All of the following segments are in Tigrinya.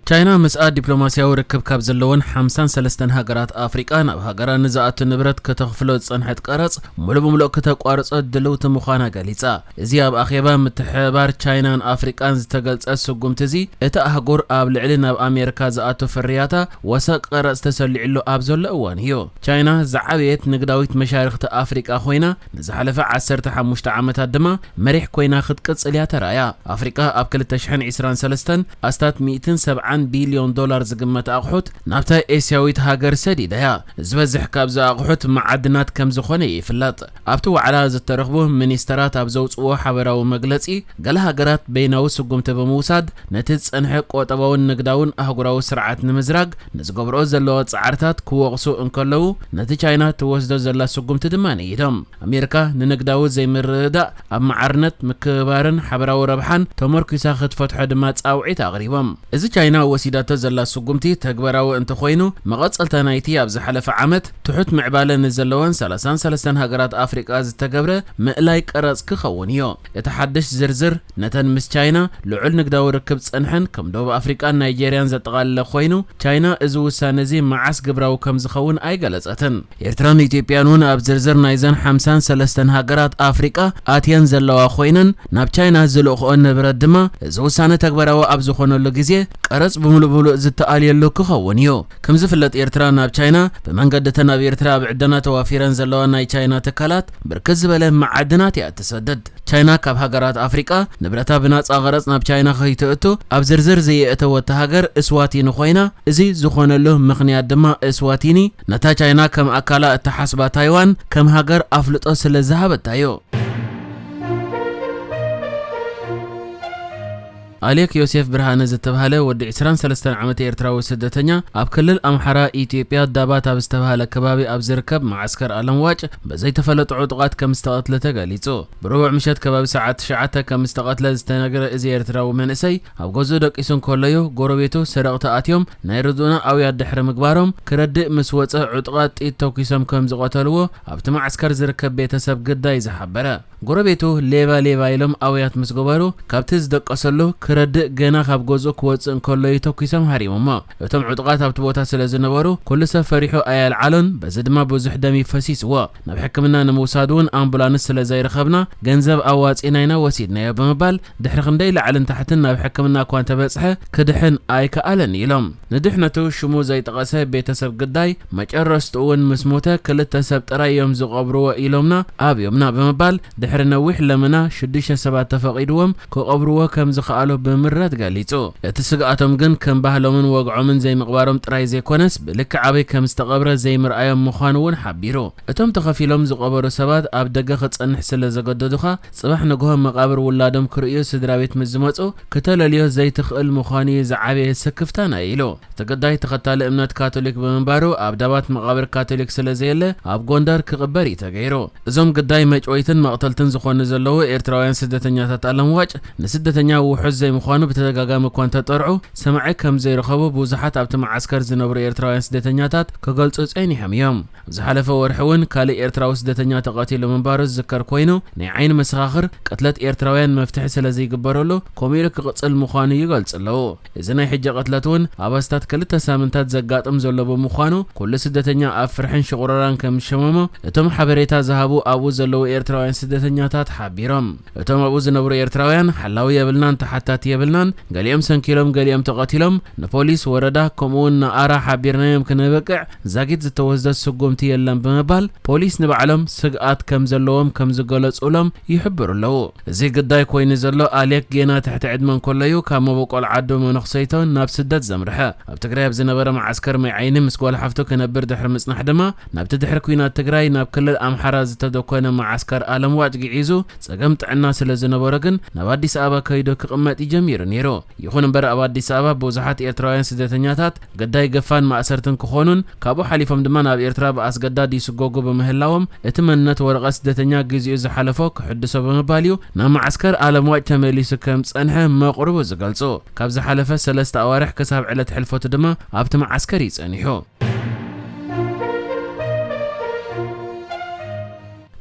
ቻይና ምስኣ ዲፕሎማስያዊ ርክብ ካብ ዘለወን ሓምሳን ሰለስተን ሃገራት ኣፍሪቃ ናብ ሃገራ ንዝኣቱ ንብረት ከተኽፍሎ ዝጸንሐት ቀረጽ ሙሉእ ብሙሉእ ክተቋርጾ ድልውቲ ምዃና ገሊጻ። እዚ ኣብ ኣኼባ ምትሕብባር ቻይናን ኣፍሪቃን ዝተገልጸ ስጉምቲ እዚ፣ እቲ ኣህጉር ኣብ ልዕሊ ናብ ኣሜሪካ ዝኣቱ ፍርያታ ወሰኽ ቀረጽ ተሰሊዕሉ ኣብ ዘሎ እዋን እዩ። ቻይና ዝዓበየት ንግዳዊት መሻርኽቲ ኣፍሪቃ ኮይና፣ ንዝሓለፈ ዓሰርተ ሓሙሽተ ዓመታት ድማ መሪሕ ኮይና ክትቅጽል እያ ተራእያ። ኣፍሪቃ ኣብ ክልተ ሽሕን ዕስራን ሰለስተን ኣስታት ሚእትን ሰብዓን ቢልዮን ዶላር ዝግመት ኣቑሑት ናብታ ኤስያዊት ሃገር ሰዲዳ እያ። ዝበዝሕ ካብዚ ኣቑሑት መዓድናት ከም ዝኾነ ይፍለጥ። ኣብቲ ዋዕላ ዝተረኽቡ ሚኒስተራት ኣብ ዘውጽእዎ ሓበራዊ መግለጺ፣ ገለ ሃገራት በይናዊ ስጉምቲ ብምውሳድ ነቲ ዝጸንሐ ቆጠባውን ንግዳውን ኣህጉራዊ ስርዓት ንምዝራግ ንዝገብርኦ ዘለዋ ጻዕርታት ክወቕሱ እንከለዉ፣ ነቲ ቻይና ትወስዶ ዘላ ስጉምቲ ድማ ነይዶም። ኣሜሪካ ንንግዳዊ ዘይምርድዳእ ኣብ ማዕርነት፣ ምክብባርን ሓበራዊ ረብሓን ተመርኲሳ ክትፈትሖ ድማ ጻውዒት ኣቕሪቦም። እዚ ቻይና ወሲዳቶ ዘላ ስጉምቲ ተግባራዊ እንተኾይኑ፣ መቐጸልታ ናይቲ ኣብ ዝሓለፈ ዓመት ትሑት ምዕባለ ንዘለወን ሰላሳን ሰለስተን ሃገራት ኣፍሪቃ ዝተገብረ ምእላይ ቀረጽ ክኸውን እዩ። እቲ ሓድሽ ዝርዝር ነተን ምስ ቻይና ልዑል ንግዳዊ ርክብ ዝጸንሐን ከም ደቡብ ኣፍሪቃን ናይጄርያን ዘጠቓለለ ኮይኑ፣ ቻይና እዚ ውሳነ እዚ መዓስ ግብራዊ ከም ዝኸውን ኣይገለጸትን። ኤርትራን ኢትዮጵያን እውን ኣብ ዝርዝር ናይዘን ሓምሳን ሰለስተን ሃገራት ኣፍሪቃ ኣትየን ዘለዋ ኮይነን፣ ናብ ቻይና ዝልእኽኦ ንብረት ድማ እዚ ውሳነ ተግባራዊ ኣብ ዝኾነሉ ግዜ ቀረጽ ብምሉእ ብምሉእ ዝተኣልየሉ ክኸውን እዩ። ከም ዝፍለጥ፣ ኤርትራ ናብ ቻይና ብመንገዲ እተን ኣብ ኤርትራ ኣብ ዕደና ተዋፊረን ዘለዋ ናይ ቻይና ትካላት ብርክት ዝበለ መዓድናት እያ እትሰድድ። ቻይና ካብ ሃገራት ኣፍሪቃ ንብረታ ብናጻ ቀረጽ ናብ ቻይና ከይተእቱ ኣብ ዝርዝር ዘየእተወት ሃገር እስዋቲኒ ኮይና፣ እዚ ዝኾነሉ ምኽንያት ድማ እስዋቲኒ ነታ ቻይና ከም ኣካላ እትሓስባ ታይዋን ከም ሃገር ኣፍልጦ ስለ ዝሃበታ እዩ። ኣሌክ ዮሴፍ ብርሃነ ዝተባህለ ወዲ ዕስራን ሰለስተን ዓመት ኤርትራዊ ስደተኛ ኣብ ክልል ኣምሓራ ኢትዮጵያ ዳባት ኣብ ዝተባህለ ከባቢ ኣብ ዝርከብ መዓስከር ኣለምዋጭ ብዘይተፈለጡ ዕጡቓት ከም ዝተቐትለ ተገሊጹ። ብረቡዕ ምሸት ከባቢ ሰዓት ትሽዓተ ከም ዝተቐትለ ዝተነግረ እዚ ኤርትራዊ መንእሰይ፣ ኣብ ገዝኡ ደቂሱ እንከሎ'ዩ ጎረቤቱ ሰረቕቲ ኣትዮም ናይ ርድኡና ኣውያት ድሕሪ ምግባሮም ክረድእ ምስ ወጸ ዕጡቓት ጥይት ተኩሶም ከም ዝቐተልዎ ኣብቲ መዓስከር ዝርከብ ቤተሰብ ግዳይ ዝሓበረ። ጎረቤቱ ሌባ ሌባ ኢሎም ኣውያት ምስ ገበሩ፣ ካብቲ ዝደቀሰሉ ክረድእ ገና ካብ ገዝኡ ክወጽእ እንከሎ'ዩ ተኩሶም ሃሪሞሞ። እቶም ዕጡቓት ኣብቲ ቦታ ስለ ዝነበሩ፣ ኩሉ ሰብ ፈሪሑ ኣየልዓሎን፣ በዚ ድማ ብዙሕ ደም እዩ ፈሲስዎ። ናብ ሕክምና ንምውሳድ እውን ኣምቡላንስ ስለ ዘይረኸብና፣ ገንዘብ ኣዋጺእና ኢና ወሲድናዮ ብምባል፣ ድሕሪ ክንደይ ላዕልን ታሕትን ናብ ሕክምና እኳ እንተበጽሐ፣ ክድሕን ኣይከኣለን ኢሎም። ንድሕነቱ ሽሙ ዘይጠቐሰ ቤተሰብ ግዳይ፣ መጨረስትኡ እውን ምስ ሞተ ክልተ ሰብ ጥራይ እዮም ዝቐብርዎ ኢሎምና ኣብዮምና ብምባል፣ ድሕሪ ነዊሕ ለመና ሽዱሽተ ሰባት ተፈቒድዎም ክቐብርዎ ከም ዝኸኣሉ ብምረት ገሊጹ። እቲ ስግኣቶም ግን ከም ባህሎምን ወግዖምን ዘይምቕባሮም ጥራይ ዘይኮነስ፣ ብልክዕ ኣበይ ከም ዝተቐብረ ዘይምርኣዮም ምዃኑ እውን ሓቢሩ። እቶም ተኸፊሎም ዝቐበሩ ሰባት ኣብ ደገ ክጸንሕ ስለ ዘገደዱኻ፣ ጽባሕ ንግሆ መቓብር ውላዶም ክርእዩ ስድራ ቤት ምስ ዝመጹ፣ ክተለልዮ ዘይትኽእል ምዃኑ እዩ ዝዓበየ ስክፍታና ኢሉ። እቲ ግዳይ ተኸታሊ እምነት ካቶሊክ ብምንባሩ፣ ኣብ ዳባት መቓብር ካቶሊክ ስለ ዘየለ፣ ኣብ ጎንደር ክቕበር እዩ ተገይሩ። እዞም ግዳይ መጭወይትን መቕተልትን ዝኾኑ ዘለዉ ኤርትራውያን ስደተኛታት ኣለምዋጭ፣ ንስደተኛ ውሑስ ዘይምዃኑ ብተደጋጋሚ እኳ እንተጠርዑ፣ ሰማዒ ከም ዘይረኸቡ ብዙሓት ኣብቲ መዓስከር ዝነብሩ ኤርትራውያን ስደተኛታት ክገልጹ ጸኒሖም እዮም። ኣብ ዝሓለፈ ወርሒ እውን ካልእ ኤርትራዊ ስደተኛ ተቐቲሉ ምንባሩ ዝዝከር ኮይኑ፣ ናይ ዓይኒ መሰኻኽር ቅትለት ኤርትራውያን መፍትሒ ስለ ዘይግበረሉ፣ ከምኡ ኢሉ ክቕጽል ምዃኑ ይገልጹ ኣለዉ። እዚ ናይ ሕጂ ቅትለት እውን ኣብ ኣስታት ክልተ ሳምንታት ዘጋጥም ዘሎ ብምዃኑ፣ ኩሉ ስደተኛ ኣብ ፍርሕን ሽቑረራን ከም ዝሸመሞ እቶም ሓበሬታ ዝሃቡ ኣብኡ ዘለዉ ኤርትራውያን ስደተኛታት ሓቢሮም። እቶም ኣብኡ ዝነብሩ ኤርትራውያን፣ ሓላዊ የብልናን ተሓታቲ የብልናን፣ ገሊኦም ሰንኪሎም፣ ገሊኦም ተቐቲሎም፣ ንፖሊስ ወረዳ ከምኡውን ንኣራ ሓቢርናዮም ክንበቅዕ ዛጊት ዝተወስደ ስጉምቲ የለን ብምባል፣ ፖሊስ ንባዕሎም ስግኣት ከም ዘለዎም ከም ዝገለጹሎም ይሕብሩ ኣለዉ። እዚ ግዳይ ኮይኑ ዘሎ ኣሌክ ጌና ትሕቲ ዕድመ እንከሎ'ዩ ካብ መበቆል ዓዱ መነኹሰይቶ ናብ ስደት ዘምርሐ። ኣብ ትግራይ ኣብ ዝነበረ መዓስከር ማይ ዓይኒ ምስ ጓል ሓፍቱ ክነብር ድሕሪ ምጽናሕ ድማ፣ ናብቲ ድሕሪ ኲናት ትግራይ ናብ ክልል ኣምሓራ ዝተደኮነ መዓስከር ኣለምዋጭ ግዒዙ፣ ጸገም ጥዕና ስለ ዝነበሮ ግን ናብ ኣዲስ ኣበባ ከይዱ ክቕመጥ እዩ ጀሚሩ ነይሩ። ይኹን እምበር፣ ኣብ ኣዲስ ኣበባ ብዙሓት ኤርትራውያን ስደተኛታት ግዳይ ገፋን ማእሰርትን ክኾኑን ካብኡ ሓሊፎም ድማ ናብ ኤርትራ ብኣስገዳድ ይስጎጉ ብምህላዎም፣ እቲ መንነት ወረቐት ስደተኛ ግዜኡ ዝሓለፎ ክሕድሶ ብምባል እዩ ናብ መዓስከር ኣለምዋጭ ተመሊሱ ከም ዝጸንሐ መቕርቡ ዝገልጹ። ካብ ዝሓለፈ ሰለስተ ኣዋርሕ ክሳብ ዕለት ሕልፈቱ ድማ ኣብቲ መዓስከር እዩ ጸኒሑ።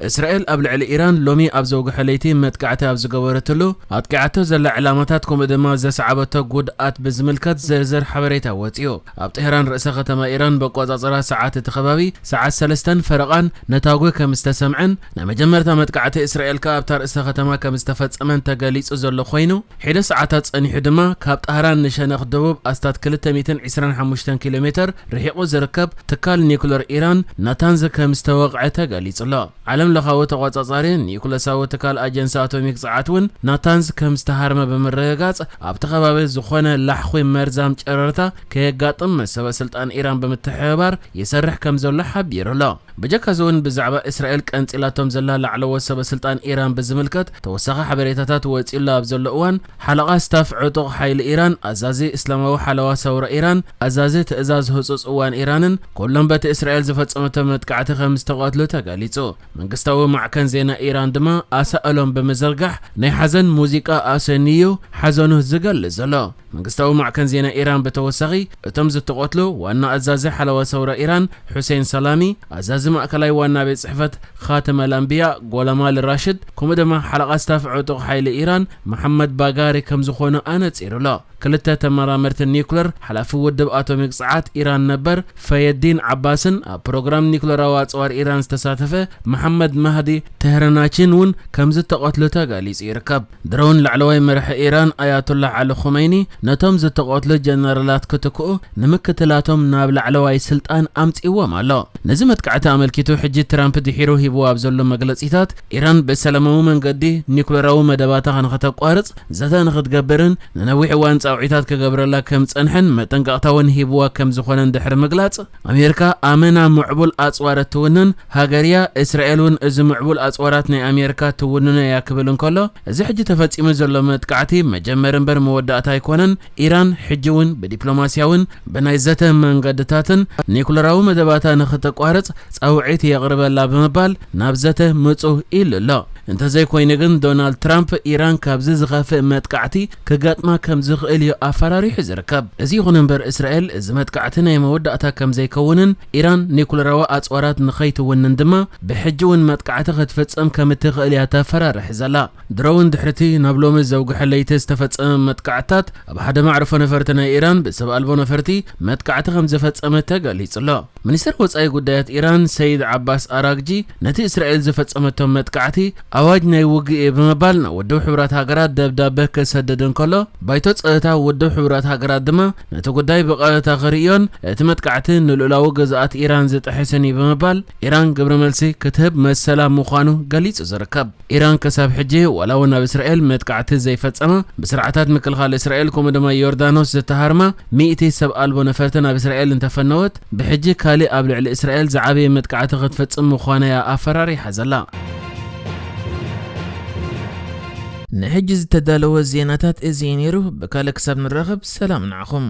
እስራኤል ኣብ ልዕሊ ኢራን ሎሚ ኣብ ዘውግሐ ለይቲ መጥቃዕቲ ኣብ ዝገበረትሉ፣ ኣጥቂዓቶ ዘላ ዕላማታት ከምኡ ድማ ዘስዓበቶ ጉድኣት ብዝምልከት ዝርዝር ሓበሬታ ወጺኡ። ኣብ ጤህራን ርእሰ ከተማ ኢራን በቆጻጸራ ሰዓት እቲ ከባቢ ሰዓት ሰለስተን ፈረቓን ነታጒ ከም ዝተሰምዐን፣ ናይ መጀመርታ መጥቃዕቲ እስራኤል ከኣ ኣብታ ርእሰ ከተማ ከም ዝተፈጸመን ተገሊጹ ዘሎ ኮይኑ፣ ሒደ ሰዓታት ጸኒሑ ድማ ካብ ጣህራን ንሸነኽ ደቡብ ኣስታት ክልተ ሚእትን ዕስራን ሓሙሽተን ኪሎ ሜተር ርሒቑ ዝርከብ ትካል ኒኩለር ኢራን ናታንዝ ከም ዝተወቕዐ ተገሊጹ ኣሎ። ዓለም ለኻዊ ተቖጻጻሪ ኒኩለሳዊ ትካል ኣጀንሲ ኣቶሚክ ጸዓት እውን ናታንዝ ከም ዝተሃርመ ብምርግጋጽ፣ ኣብቲ ከባቢ ዝኾነ ላሕኹ መርዛም ጨረርታ ከየጋጥም ምስ ሰበ ስልጣን ኢራን ብምትሕብባር ይሰርሕ ከም ዘሎ ሓቢሩ ኣሎ። ብጀካ እዚ እውን ብዛዕባ እስራኤል ቀንጺላቶም ዘላ ላዕለዎት ሰበ ስልጣን ኢራን ብዝምልከት ተወሳኺ ሓበሬታታት ወጺኡላ ኣብ ዘሎ እዋን፣ ሓለቓ ስታፍ ዕጡቕ ሓይሊ ኢራን፣ ኣዛዚ እስላማዊ ሓለዋ ሰውራ ኢራን፣ ኣዛዚ ትእዛዝ ህጹጽ እዋን ኢራንን ኩሎም በቲ እስራኤል ዝፈጸመቶ መጥቃዕቲ ከም ዝተቐትሉ ተገሊጹ። መንግስታዊ ማዕከን ዜና ኢራን ድማ ኣሳእሎም ብምዝርጋሕ ናይ ሓዘን ሙዚቃ ኣሰንዩ ሓዘኑ ዝገልጽ ዘሎ። መንግስታዊ ማዕከን ዜና ኢራን ብተወሳኺ፣ እቶም ዝተቐትሉ ዋና ኣዛዚ ሓለዋ ሰውራ ኢራን ሑሴን ሰላሚ፣ ኣዛዚ ማእከላይ ዋና ቤት ጽሕፈት ኻተመል ኣንቢያ ጎላማል ራሽድ፣ ከምኡ ድማ ሓለቓ ስታፍ ዕጡቕ ሓይሊ ኢራን መሓመድ ባጋሪ ከም ዝኾኑ ኣነጺሩ ኣሎ። ክልተ ተመራመርቲ ኒኩለር፣ ሓላፊ ውድብ ኣቶሚክ ጸዓት ኢራን ነበር ፈየዲን ዓባስን ኣብ ፕሮግራም ኒኩለራዊ ኣጽዋር ኢራን ዝተሳተፈ መሓመድ ማህዲ ተህረናችን እውን ከም ዝተቐትሉ ተገሊጹ ይርከብ። ድሮን ላዕለዋይ መራሒ ኢራን ኣያቶላ ዓሊ ኹመይኒ ነቶም ዝተቐትሉ ጀነራላት ክትክኡ ንምክትላቶም ናብ ላዕለዋይ ስልጣን ኣምጺዎም ኣሎ። ነዚ መጥቃዕቲ ኣመልኪቱ ሕጂ ትራምፕ ድሒሩ ሂብዎ ኣብ ዘሎ መግለጺታት፣ ኢራን ብሰላማዊ መንገዲ ኒኩለራዊ መደባታ ንኸተቋርጽ ዘተ ንኽትገብርን ንነዊሕ እዋን ጻውዒታት ክገብረላ ከም ጸንሐን መጠንቀቕታ እውን ሂብዋ ከም ዝኾነን ድሕሪ ምግላጽ፣ ኣሜሪካ ኣመና ምዕቡል ኣጽዋር እትውንን ሃገር እያ፣ እስራኤል እውን እዚ ምዕቡል ኣጽዋራት ናይ ኣሜሪካ ትውንኖ እያ ክብል እንከሎ፣ እዚ ሕጂ ተፈጺሙ ዘሎ መጥቃዕቲ መጀመሪ እምበር መወዳእታ ኣይኮነን። ኢራን ሕጂ እውን ብዲፕሎማስያውን ብናይ ዘተ መንገድታትን ኒኩለራዊ መደባታ ንኽተቋርጽ ጻውዒት የቕርበላ ብምባል ናብ ዘተ ምጹ ኢሉ ኣሎ። እንተዘይኮይኑ ግን ዶናልድ ትራምፕ ኢራን ካብዚ ዝኸፍእ መጥቃዕቲ ክገጥማ ከም ዝኽእል እዩ ኣፈራሪሑ ዝርከብ። እዚ ይኹን እምበር እስራኤል እዚ መጥቃዕቲ ናይ መወዳእታ ከም ዘይከውንን ኢራን ኒኩለራዊ ኣጽዋራት ንኸይትውንን ድማ ብሕጂ እውን መጥቃዕቲ ክትፍጽም ከም እትኽእል እያ ተፈራርሕ ዘላ። ድሮን ድሕርቲ ናብ ሎሚ ዘውግሐ ለይቲ ዝተፈጸመ መጥቃዕትታት ኣብ ሓደ ማዕርፎ ነፈርቲ ናይ ኢራን ብሰብ ኣልቦ ነፈርቲ መጥቃዕቲ ከም ዝፈጸመ ተገሊጹ ኣሎ። ሚኒስትር ወጻኢ ጉዳያት ኢራን ሰይድ ዓባስ ኣራግጂ ነቲ እስራኤል ዝፈጸመቶ መጥቃዕቲ ኣዋጅ ናይ ውግእ እዩ ብምባል ናብ ውድብ ሕቡራት ሃገራት ደብዳበ ክሰድድ እንከሎ፣ ባይቶ ጸጥታ ውድብ ሕቡራት ሃገራት ድማ ነቲ ጉዳይ ብቐጥታ ክርእዮን እቲ መጥቃዕቲ ንልኡላዊ ግዝኣት ኢራን ዝጥሕስን እዩ ብምባል ኢራን ግብረ መልሲ ክትህብ መሰላ ምዃኑ ገሊጹ ዝርከብ። ኢራን ክሳብ ሕጂ ዋላ እውን ኣብ እስራኤል መጥቃዕቲ ዘይፈጸማ፣ ብስርዓታት ምክልኻል እስራኤል ከምኡ ድማ ዮርዳኖስ ዝተሃርማ ሚእቲ ሰብ ኣልቦ ነፈርቲ ናብ እስራኤል እንተፈነወት፣ ብሕጂ ካሊእ ኣብ ልዕሊ እስራኤል ዝዓበየ መጥቃዕቲ ክትፍጽም ምዃና እያ ኣፈራሪሓ ዘላ። ንሕጂ ዝተዳለወ ዜናታት እዚ እዩ ነይሩ። ብካልእ ክሳብ ንራኸብ ሰላም ንዓኹም።